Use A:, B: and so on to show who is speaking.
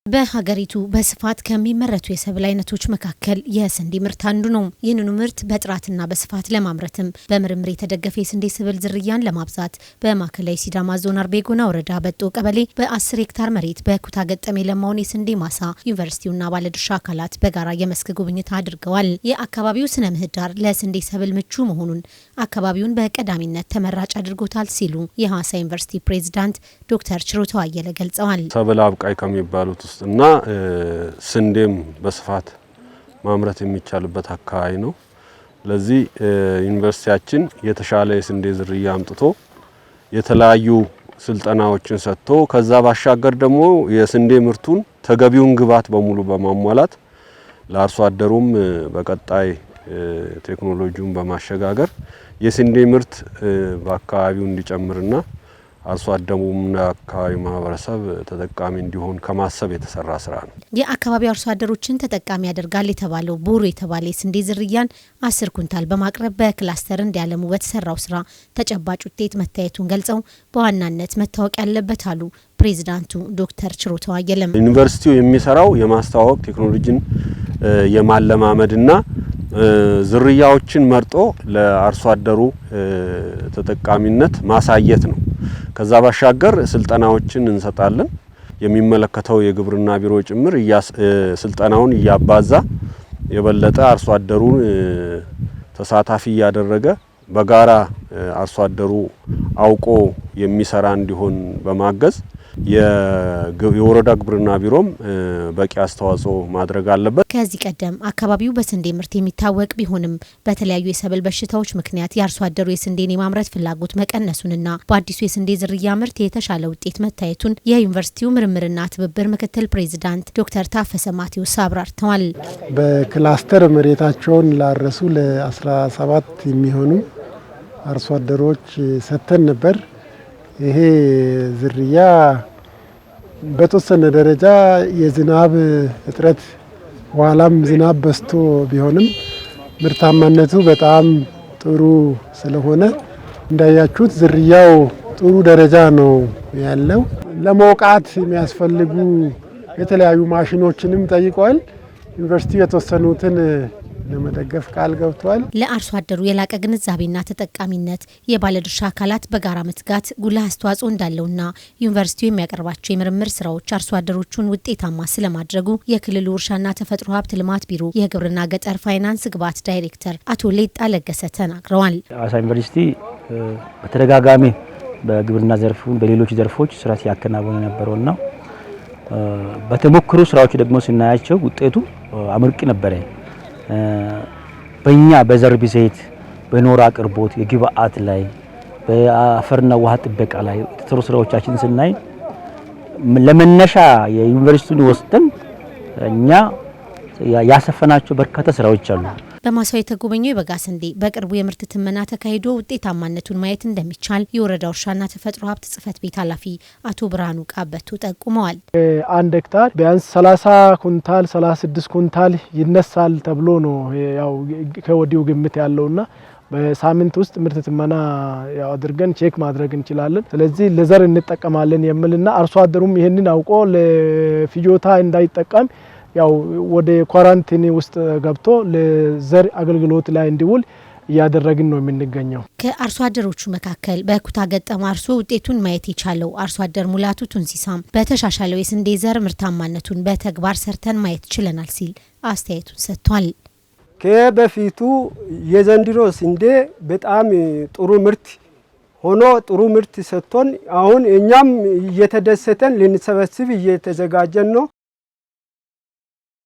A: በሀገሪቱ በስፋት ከሚመረቱ የሰብል አይነቶች መካከል የስንዴ ምርት አንዱ ነው። ይህንኑ ምርት በጥራትና በስፋት ለማምረትም በምርምር የተደገፈ የስንዴ ሰብል ዝርያን ለማብዛት በማዕከላዊ ሲዳማ ዞን አርቤጎና ወረዳ በጦ ቀበሌ በ10 ሄክታር መሬት በኩታ ገጠም የለማውን የስንዴ ማሳ ዩኒቨርሲቲውና ባለድርሻ አካላት በጋራ የመስክ ጉብኝት አድርገዋል። የአካባቢው ስነ ምህዳር ለስንዴ ሰብል ምቹ መሆኑን አካባቢውን በቀዳሚነት ተመራጭ አድርጎታል ሲሉ የሐዋሳ ዩኒቨርሲቲ ፕሬዚዳንት ዶክተር ችሮታው አየለ ገልጸዋል።
B: ሰብል አብቃይ ከሚባሉት ውስጥ እና ስንዴም በስፋት ማምረት የሚቻልበት አካባቢ ነው። ለዚህ ዩኒቨርሲቲያችን የተሻለ የስንዴ ዝርያ አምጥቶ የተለያዩ ስልጠናዎችን ሰጥቶ ከዛ ባሻገር ደግሞ የስንዴ ምርቱን ተገቢውን ግብዓት በሙሉ በማሟላት ለአርሶ አደሩም በቀጣይ ቴክኖሎጂውን በማሸጋገር የስንዴ ምርት በአካባቢው እንዲጨምርና አርሶ አደሩና አካባቢው ማህበረሰብ ተጠቃሚ እንዲሆን ከማሰብ የተሰራ ስራ ነው።
A: የአካባቢው አርሶ አደሮችን ተጠቃሚ ያደርጋል የተባለው ቦሩ የተባለ የስንዴ ዝርያን 10 ኩንታል በማቅረብ በክላስተር እንዲያለሙ በተሰራው ስራ ተጨባጭ ውጤት መታየቱን ገልጸው በዋናነት መታወቅ ያለበት አሉ ፕሬዚዳንቱ ዶክተር ችሮታው አየለም።
B: ዩኒቨርሲቲው የሚሰራው የማስተዋወቅ፣ ቴክኖሎጂን የማለማመድና ዝርያዎችን መርጦ ለአርሶ አደሩ ተጠቃሚነት ማሳየት ነው። ከዛ ባሻገር ስልጠናዎችን እንሰጣለን። የሚመለከተው የግብርና ቢሮ ጭምር ስልጠናውን እያባዛ የበለጠ አርሶ አደሩን ተሳታፊ እያደረገ በጋራ አርሶ አደሩ አውቆ የሚሰራ እንዲሆን በማገዝ የወረዳ ግብርና ቢሮም በቂ አስተዋጽኦ ማድረግ አለበት።
A: ከዚህ ቀደም አካባቢው በስንዴ ምርት የሚታወቅ ቢሆንም በተለያዩ የሰብል በሽታዎች ምክንያት የአርሶ አደሩ የስንዴን የማምረት ፍላጎት መቀነሱንና በአዲሱ የስንዴ ዝርያ ምርት የተሻለ ውጤት መታየቱን የዩኒቨርሲቲው ምርምርና ትብብር ምክትል ፕሬዚዳንት ዶክተር ታፈሰ ማቴዎስ አብራርተዋል።
C: በክላስተር መሬታቸውን ላረሱ ለ17 የሚሆኑ አርሶ አደሮች ሰጥተን ነበር። ይሄ ዝርያ በተወሰነ ደረጃ የዝናብ እጥረት ኋላም ዝናብ በዝቶ ቢሆንም ምርታማነቱ በጣም ጥሩ ስለሆነ እንዳያችሁት ዝርያው ጥሩ ደረጃ ነው ያለው። ለመውቃት የሚያስፈልጉ የተለያዩ ማሽኖችንም ጠይቀዋል። ዩኒቨርሲቲው የተወሰኑትን ለመደገፍ ቃል ገብቷል።
A: ለአርሶ አደሩ የላቀ ግንዛቤና ተጠቃሚነት የባለድርሻ አካላት በጋራ መትጋት ጉልህ አስተዋጽኦ እንዳለውና ዩኒቨርሲቲው የሚያቀርባቸው የምርምር ስራዎች አርሶ አደሮቹን ውጤታማ ስለማድረጉ የክልሉ እርሻና ተፈጥሮ ሀብት ልማት ቢሮ የግብርና ገጠር ፋይናንስ ግብዓት ዳይሬክተር አቶ ሌጣ ለገሰ ተናግረዋል።
D: ሐዋሳ ዩኒቨርሲቲ በተደጋጋሚ በግብርና ዘርፉ በሌሎች ዘርፎች ስራ ሲያከናውን የነበረውና በተሞክሩ ስራዎች ደግሞ ስናያቸው ውጤቱ አመርቂ ነበረ። በእኛ በዘር ብዜት፣ በኖራ አቅርቦት፣ የግብአት ላይ፣ በአፈርና ውሃ ጥበቃ ላይ የተሰሩ ስራዎቻችን ስናይ ለመነሻ የዩኒቨርሲቲውን ወስደን እኛ ያሰፈናቸው በርካታ ስራዎች አሉ።
A: በማሳው የተጎበኘው የበጋ ስንዴ በቅርቡ የምርት ትመና ተካሂዶ ውጤታማነቱን ማየት እንደሚቻል የወረዳው እርሻና ተፈጥሮ ሀብት ጽሕፈት ቤት ኃላፊ አቶ ብርሃኑ ቃበቱ ጠቁመዋል።
E: 1 ሄክታር ቢያንስ 30 ኩንታል፣ 36 ኩንታል ይነሳል ተብሎ ነው ያው ከወዲሁ ግምት ያለውና በሳምንት ውስጥ ምርት ትመና ያው አድርገን check ማድረግ እንችላለን። ስለዚህ ለዘር እንጠቀማለን የሚልና አርሶ አደሩም ይህንን አውቆ ለፍጆታ እንዳይጠቀም ያው ወደ quarantine ውስጥ ገብቶ ለዘር አገልግሎት ላይ እንዲውል እያደረግን ነው የምንገኘው።
A: ከአርሶ አደሮቹ መካከል በኩታ ገጠም አርሶ ውጤቱን ማየት የቻለው አርሶ አደር ሙላቱ ቱንሲሳም በተሻሻለው የስንዴ ዘር ምርታማነቱን በተግባር ሰርተን ማየት ችለናል ሲል አስተያየቱን ሰጥቷል።
F: ከበፊቱ የዘንድሮ ስንዴ በጣም ጥሩ ምርት ሆኖ ጥሩ ምርት ሰጥቶን አሁን እኛም እየተደሰተን ልንሰበስብ እየተዘጋጀን ነው።